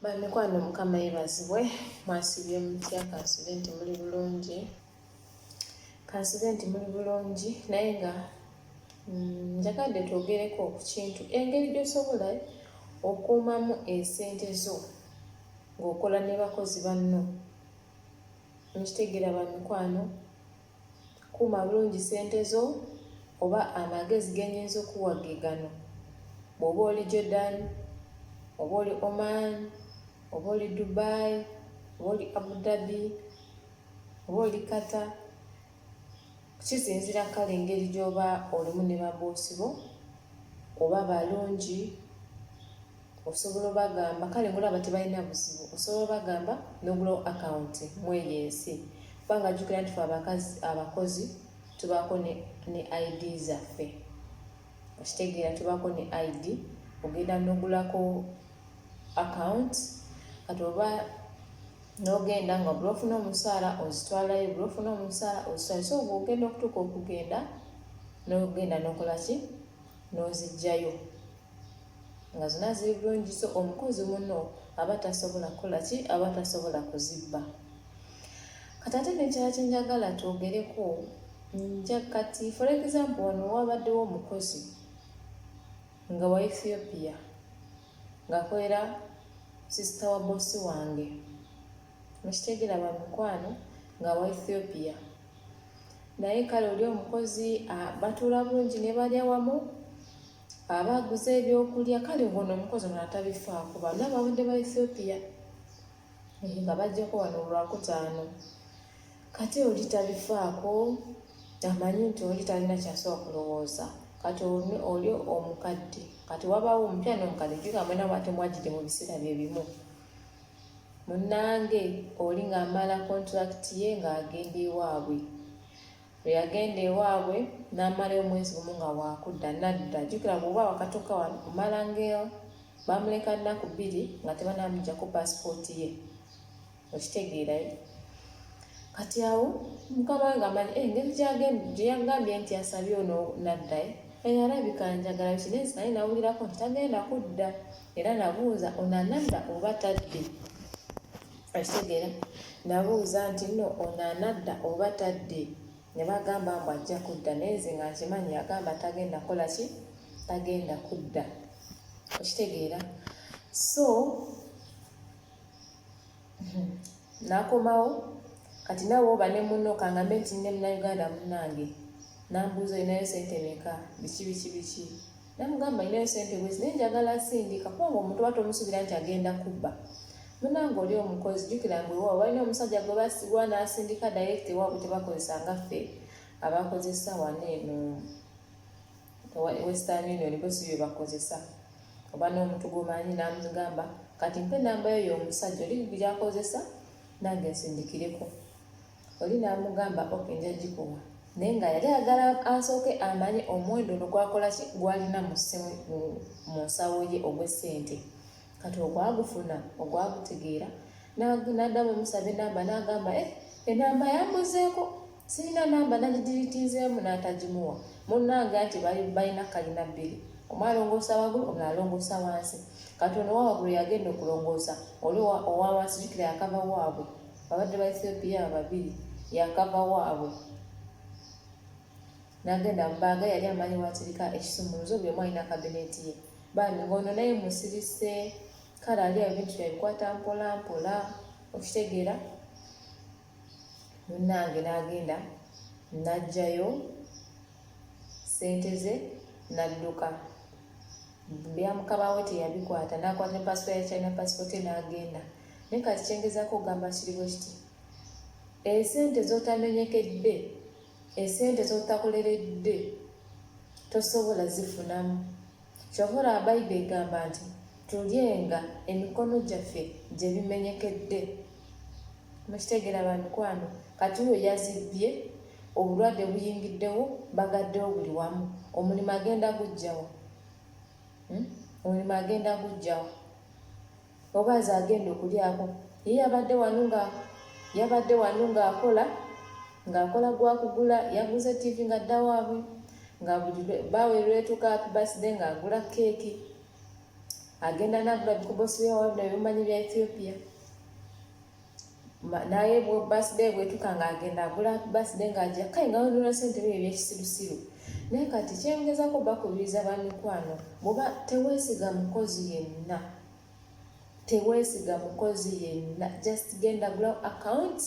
Bamikwano Mukama yebazibwe, mwasibye mutya? Kansibe nti muli bulungi, kansibe nti muli bulungi, naye nga njagadde twogereko ku kintu, engeri gy'osobola okuumamu esente zo ng'okola ne bakozi banno. Nkitegeera bamikwano, kuuma bulungi sente zo, oba amagezi ge nnyinza okuwa ge gano. Bw'oba oli Jordan, oba oli Oman, oba oli Dubai, oba oli Abu Dhabi, oba oli Qatar, kisinziira kale engeri gy'oba olimu ne baboosi bo, oba balungi, osobola obagamba, kale ng'olaba tebalina buzibu, osobola obagamba n'ogulawo akawunti mu eyo ensi, kubanga jjukira nti fe abakazi abakozi tubaako ne ID zaffe. Okitegeera? Tubaako ne ID, ogenda n'ogulako account. Kati oba n'ogenda nga buli ofuna omusaala ozitwalayo, buli ofuna omusaala ozitwalayo. So bw'ogenda okutuuka okugenda, n'ogenda n'okola ki, n'ozijjayo nga zonna ziri bulungi. So omukozi muno aba tasobola kukola ki, aba tasobola kuzibba. Kati ate n'ekirala kye njagala twogereko, nja kati for example, wano wabaddewo omukozi nga wa Ethiopia, ng'akolera sister wa bosi wange. Mukitegeera bamikwano? Nga wa Ethiopia, naye kale oli omukozi batuula bulungi ne balya wamu, aba aguze ebyokulya. Kale ngono omukozi ono atabifaako, bonna babadde ba Ethiopia nga bajjako wano Olwakutaano. Kati oli tabifaako, amanyi nti oli talina kyasobola kulowooza. Kati oli omukadde, kati wabaawo omupya n'omukadde, jjuka mwena bwate mwajjidde mu biseera bye bimu. Munnange oli ng'amala contract ye ng'agenda ewaabwe. Lwe yagenda ewaabwe n'amalayo omwezi gumu nga waakudda, nadda. Jjukira bw'oba wakatuuka wano omala nga bamuleka nnaku 2 nga tebanamuggyako paasipooti ye. Okitegeerayo? Kati awo mukama we ng'amanyi engeri gye yagambye nti asabye ono nadda, alabika njagala biki, naye naye nawulirako nti tagenda kudda, era nabuuza ono anadda oba tadde. Okitegeera? Nabuuza nti nno ono anadda oba tadde, ne bagamba mbu ajja kudda, naye nze nga nkimanyi yagamba tagenda kukola ki, tagenda kudda. Okitegeera? So n'akomawo. Kati naawe oba ne munno, kangambe nti ne Munnayuganda munnange nambuuza, "Olinayo sente meka? Biki biki biki?" Namugamba, "Olinayo sente bwezi, naye njagala sindika," kubanga omuntu oba tomusuubira nti agenda kubba. Munange oli omukozi, jjukira ngu ewaabwe balina omusajja gwe basigwa n'asindika direct ewaabwe, tebakozesa nga ffe abakozesa wano eno Western Union, bo si bye bakozesa. Oba n'omuntu gw'omanyi n'amugamba, "Kati mpa enamba yo y'omusajja oli gy'akozesa, nange nsindikireko." Oli n'amugamba, "Okay, nja gikuwa," naye nga yali ayagala asooke amanye omuwendo ono gwakola ki, gwalina mu ssimu, mu nsawo ye, ogw'essente. Kati ogwagufuna, ogwagutegeera, n'addamu omusaba enamba, n'agamba, "Eh, enamba yambuzeeko, sirina namba, nagidiritinzeemu," n'atagimuwa. Munnange anti balina kalina bbiri, omu alongoosa waggulu, omulala alongoosa wansi. Kati ono owa waggulu yagenda okulongoosa, oli owa wansi, jjukira yakava waabwe, babadde ba Ethiopia babiri, yakava waabwe n'agenda mu baaga, yali amanyi watirika ekisumuluzo, buli omu alina kabineeti ye. Bambi ng'ono naye musirise, kale ali awo ebintu byabikwata mpola mpola. Okitegeera? Munnange n'agenda n'aggyayo ssente ze n'adduka. Bya mukama we teyabikwata, n'akwata ne pasipoti ya China, pasipoti ye, n'agenda. Naye kati kyengezaako okugamba kiri bwe kiti: esente z'otamenyekedde, esente z'otakoleredde, tosobola zifunamu. Kyova olaba Bayibuli egamba nti tulyenga emikono gyaffe gye bimenyekedde. Mukitegeera bamikwano? Kati oyo yazibbye, obulwadde buyingiddewo, bagaddewo buli wamu. Omulimu agenda gujjawa? Omulimu agenda gujjawa? Oba aze agenda okulyako? Ye yabadde wano, nga yabadde wano ng'akola gwakugula, yaguze TV nga dda waabwe, nga buli baawe lwetuuka happy birthday ng'agula keeki. Agenda n'agula bikubosi bya bino byemumanyi bya Ethiopia. Naye birthday bwetuka ng'agenda agula birthday ng'ajja kale nga wonona sente byo ebyekisirusiru. Naye kati kyengezako bakubiriza bamikwano, bwoba teweesiga mukozi yenna, teweesiga mukozi yenna, just genda gulawo account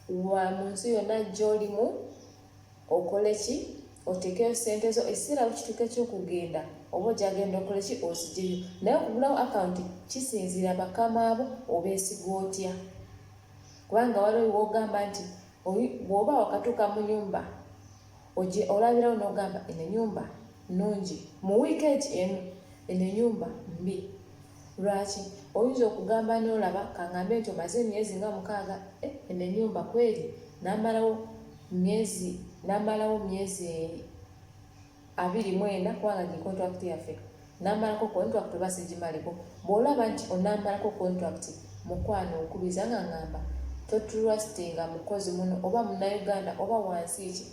wa mu nsi yonna gy'olimu, okole ki, oteekeyo sente zo. Ekiseera bwe kituuka ekyokugenda oba ojagenda okole ki, oziggyeyo. Naye okugulawo akawunti kisinziira bakama abo obeesiga otya, kubanga waliwo w'ogamba nti bw'oba wakatuuka mu nyumba olabirawo n'ogamba eno ennyumba nnungi, mu wiiki egi emu eno ennyumba mbi. Lwaki? Oyinza okugamba n'olaba, kangambe nti omaze emyezi nga 6, eh, eno ennyumba kweri namalawo myezi 24, kubanga gi contract yaffe namalako contract oba sigimaleko. Bw'olaba nti onaamalako contract, mukwano, okubiriza nga ngamba totrustinga mukozi muno oba Munnayuganda oba wansi ki.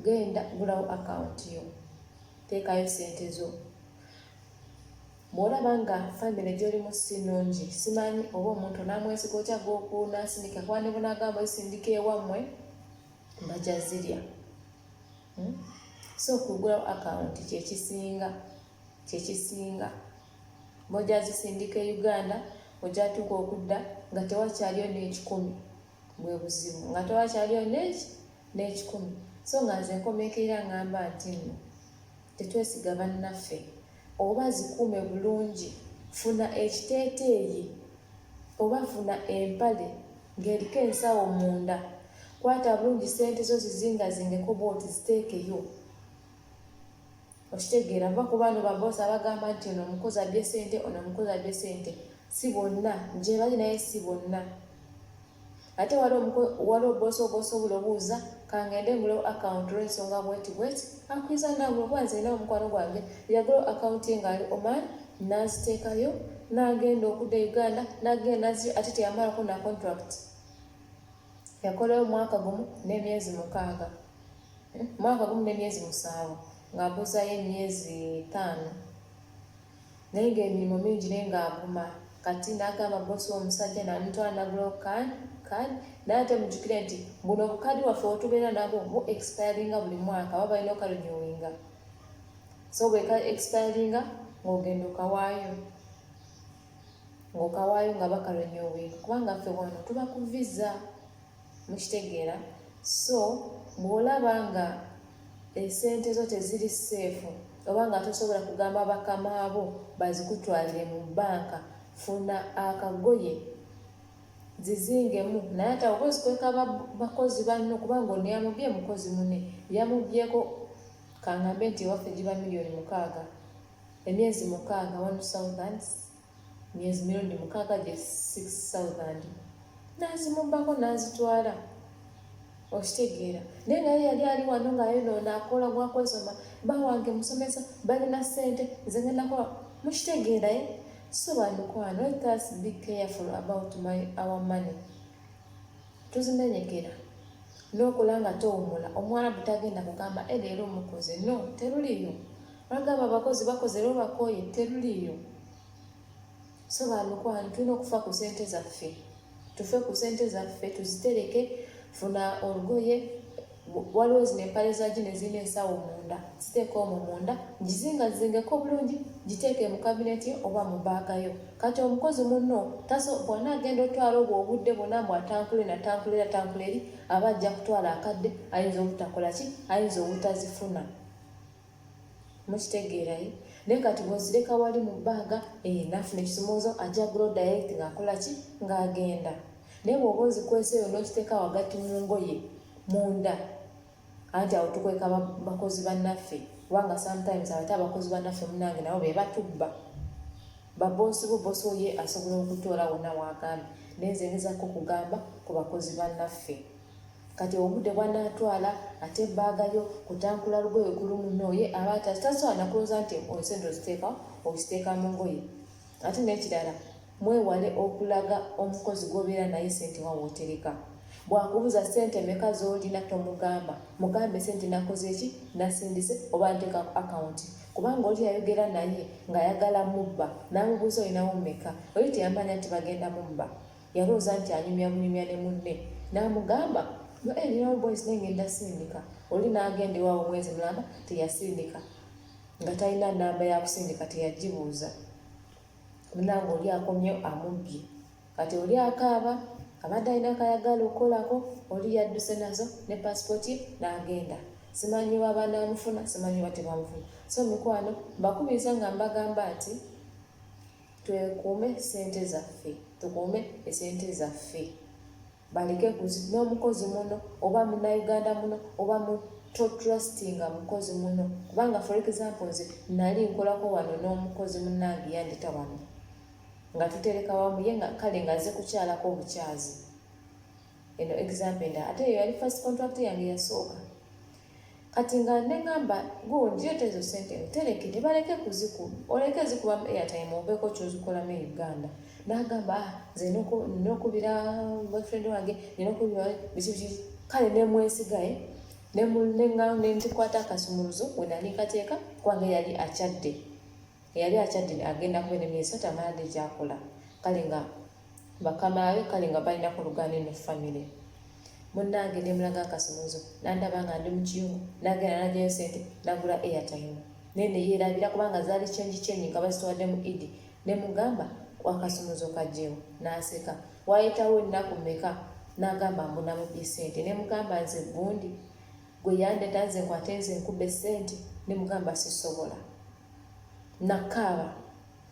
Genda gulawo akawunti yo, teekayo sente zo. Bw'olaba nga famire gy'olimu si nnungi, simanyi oba omuntu onaamwesiga otya gwokunaasindika, kuba ne bunagamba osindika ewammwe bajja zirya, So okugulawo akawunti kyekisinga bw'ojja zisindika e Uganda, ojjatuuka okudda nga tewakyaliyo n'ekikumi. Bwe buzibu, nga tewakyaliyo n'ekikumi. So nga nze nkomekerera ngamba nti nno tetwesiga bannaffe, oba zikuume bulungi, funa ekiteeteeyi oba funa empale ng'eriko ensawo munda, kwata bulungi sente zo, zizingazingeko bwoti, ziteekeyo. Okitegeera? Va ku bano baboosi abagamba nti ono omukozi abbye sente, ono omukozi abbye sente. Si bonna gye bali, naye si bonna. Ate waliwo boosi ogosobola obuuza, kangende ngulewo akawunti olw'ensonga bweti bweti, akwiza nagula. Kuba nze nina omukwano gwange yagulawo akawunti ye ng'ali Oman, n'aziteekayo, n'agenda okudda e Uganda, n'agenda naziyo, ate teyamalako na contract. Yakolayo mwaka gumu n'emyezi 6, mwaka gumu n'emyezi 7, ng'abuzayo emyezi 5, naye ng'emirimu mingi, naye ng'aguma. Kati n'agamba bosi w'omusajja n'amutwala nagulawo kaadi. Naye ate mujjukire nti buno obukaadi waffe wetubeera nabwo bu expiringa buli mwaka, baba balina okarenewinga. So bweka expiringa ng'ogenda okawaayo, ng'okawaayo nga bakarenewinga, kubanga ffe wano tuba ku visa. Mukitegeera? So bw'olaba nga esente zo teziri safe, oba nga tosobola kugamba bakama bo bazikutwalire mu bbanka, funa akagoye zizingemu. Naye ate oba ozikweka bakozi banno, kubanga ono yamubye mukozi munne yamubyeko, kangambe nti ewaffe giba miliyoni 6, emyezi 6, 1000, myezi mirundi 6 gye 6000, n'azimubbako n'azitwala. Okitegeera? Naye nga ye yali ali wano ng'ayonoona, akola gwakwesoma, bawange musomesa, balina ssente, nze ngenda kola. Mukitegeera? Ye so bamikwano, let us be careful about our money. Tuzimenyekera n'okola nga towumula. Omuwarabu tagenda kugamba e leero mukoze, no teruliyo. Bagamba abakozi bakoze leero bakooye, teruliyo. So bamikwano, tulina okufa ku sente zaffe, tufe ku sente zaffe, tuzitereke. Funa olugoye, waliwo zino empale za gino ezirina ensawo munda, ziteeka omwo munda, gizingazingeko bulungi, giteeke mu kabineti oba mu baaga yo. Kati omukozi munno bw'anaagenda otwala obwo obudde bwonna mbu atankule natankula era tankula eri, aba ajja kutwala akadde, ayinza obutakola ki, ayinza obutazifuna. Mukitegeeraye? Naye kati bw'ozireka wali mu bbaaga, eh, nafuna ekisumuluzo, ajja gulawo direct ng'akola ki, ng'agenda. Naye bw'oba ozikweseeyo n'okiteeka wagati mu ngoye munda, anti awo tukweka bakozi bannaffe, kubanga sometimes ate abakozi bannaffe munange nabo be batubba. Baboosi bo, bosi wo ye asobola okutoola wonna wagambye, naye nze ngezaako kugamba ku bakozi bannaffe. Kati obudde bwanaatwala ate ebbaagayo kutankula lugoye kulumu, nooye aba tasobola nakulowooza nti ensente oziteeka, oziteeka mu ngoye. Ate n'ekirala, mwewale okulaga omukozi gw'obeera naye sente wa wootereka. Bw'akubuuza sente meka z'olina, tomugamba. Mugambe sente nakoze eki, nasindise oba nteeka ku akawunti, kubanga Kubanga oli yayogera naye ng'ayagala mubba, n'amubuuza olinawo mmeka. Oli teyamanya nti bagenda mubba, yalowooza nti anyumya bunyumya ne munne, n'amugamba ninawo boys naye ngenda sindika. Oli n'agenda ewaabwe omwezi mulamba teyasindika, nga talina namba yakusindika, teyagibuuza. Munange oli akomye amubbye. Kati oli akaaba, abadde alina kayagala okukolako, oli yadduse nazo ne pasipooti n'agenda. Simanyi oba banaamufuna, simanyi oba tebamufuna. So mikwano, mbakubiriza nga mbagamba nti twekuume ssente zaffe, tukuume esente zaffe, baleke kuzi n'omukozi muno oba munnayuganda muno oba mu totrustinga mukozi muno. Kubanga for example, nze nali nkolako wano n'omukozi munnange yandita wano nga tutereka wamu, ye nga kale nga nze kukyalako obukyazi. Eno example endala, ate eyo yali first contract yange yasooka. Kati nga neŋŋamba gundi leeta ezo ssente nterekere baleke kuzikuba, oleke zikubamu airtime obeeko kyozikolamu e Uganda. N'agamba, ah, nze nina okubira boyfriend wange, nina okubira biki biki. Kale nemwesigaye nenzikwata akasumuluzo we nali nkateeka, kubanga yali akyadde, yali akyadde agenda kuba nemyezi 3 amaladde gyakola. Kale nga bakama be kale nga balinako oluganda eno family. Munnange nemulaga akasumuluzo, nandaba nga ndi mu kiyungu, nagenda najjayo sente nagula airtime, naye neyeerabira kubanga zaali change change nga bazitwadde mu idi. Nemugamba akasumuluzo kajjewo, n'aseka. Wayitawo ennaku mmeka n'agamba mbu namubye sente. Nemugamba nze gundi gwe yandeta nze nkwate nze nkube sente, nemugamba sisobola. Nakaaba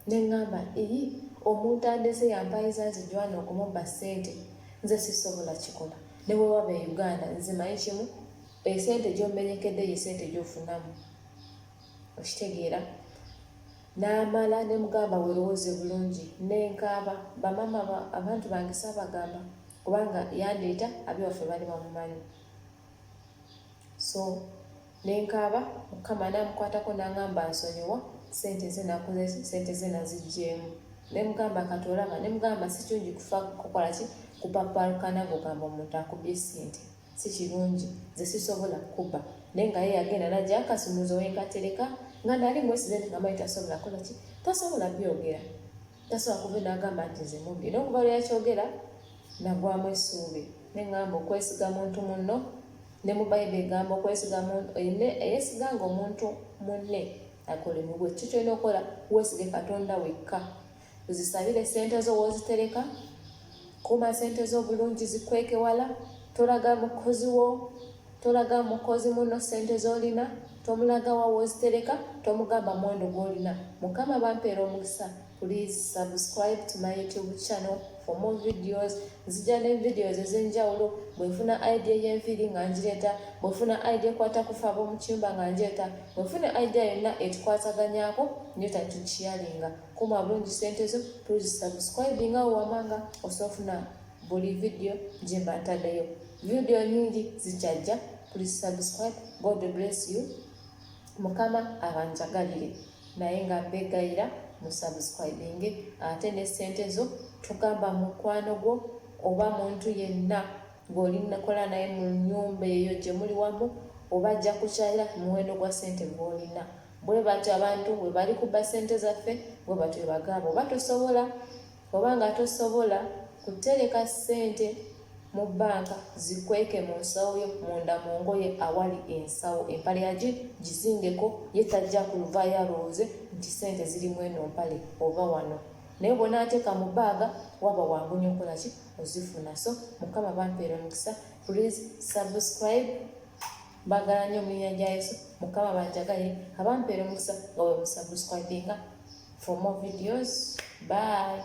neŋŋamba iyi omuntu andese yampayiza nze jwana okumubba ssente, nze sisobola kikola. Ne bwe waba e Uganda, nze manyi kimu, esente gy'omenyekedde ye sente gy'ofunamu, okitegeera? N'amala ne mugamba werowooze bulungi, nenkaaba. Bamama abantu bange saabagamba kubanga yandeeta abewaffe bali bamumanyi. So nenkaaba, Mukama namukwatako n'angamba nsonyiwa, sente ze nakoze, sente ze naziggyemu. Nemugamba kati olaba, nemugamba si kirungi kufa kukola ki kupapalukana ng'ogamba omuntu akubye sente, si kirungi, nze sisobola kukuba. Naye nga ye yagenda najja akasumuzo wenkatereka nga nali mwesize nti nga manyi tasobola kola ki, tasobola byogera, tasobola kuva n'agamba nti nze mubbye. Naye okuva lwe yakyogera nagwamu essuubi, neŋŋamba okwesiga muntu munno, ne mu Bayibuli egamba okwesiga muntu eyesiganga omuntu munne akolimibwe. Ki kyolina okukola, weesige Katonda wekka, ozisabire sente zo w'ozitereka, kuuma sente zo bulungi, zikweke wala, tolaga mukozi wo, tolaga mukozi munno sente z'olina, tomulaga wa w'ozitereka, tomugamba muwendo gw'olina. Mukama bampeera omukisa. Please subscribe to my YouTube channel for more videos. Nzija ne videos ez'enjawulo. Bwe nfuna idea y'enviiri nga ngireeta, bwe nfuna idea ekwata ku fe ab'omu kiyumba nga ngireeta, bwe nfuna idea yonna etukwataganyaako ngireeta tukisharinga. Kuuma bulungi sente zo. Please subscribe nga wamanga osobola ofuna buli video gye mba ntaddeyo. Video nyingi zikyajja. Please subscribe. God bless you. Mukama abanjagalire, naye nga mbegayira musubscribinge. Ate ne sente zo tugamba mukwano gwo oba muntu yenna ng'olinakola naye mu nnyumba eyo gye muli wamu oba ajja kukyalira muwendo gwa sente gw'olina. Bwe batyo abantu bwe bali kubba sente zaffe, bwe batyo bwe bagamba. Oba tosobola, oba nga tosobola kutereka sente mu bbanka, zikweke mu nsawo yo munda mu ngoye awali ensawo, empale yagi gizingeko, ye tajja kuluvaayo alowooze nti sente zirimu eno mpale oba wano. Naye bw'onaateeka mu bbaaga waba wangu nnyo okukola ki ozifuna. So Mukama bampeera omukisa. Please subscribe. Mbagala nnyo mu linnya lya Yesu. Mukama banjagalire, abampeera omukisa nga bwe musubscribinga for more videos. Bye.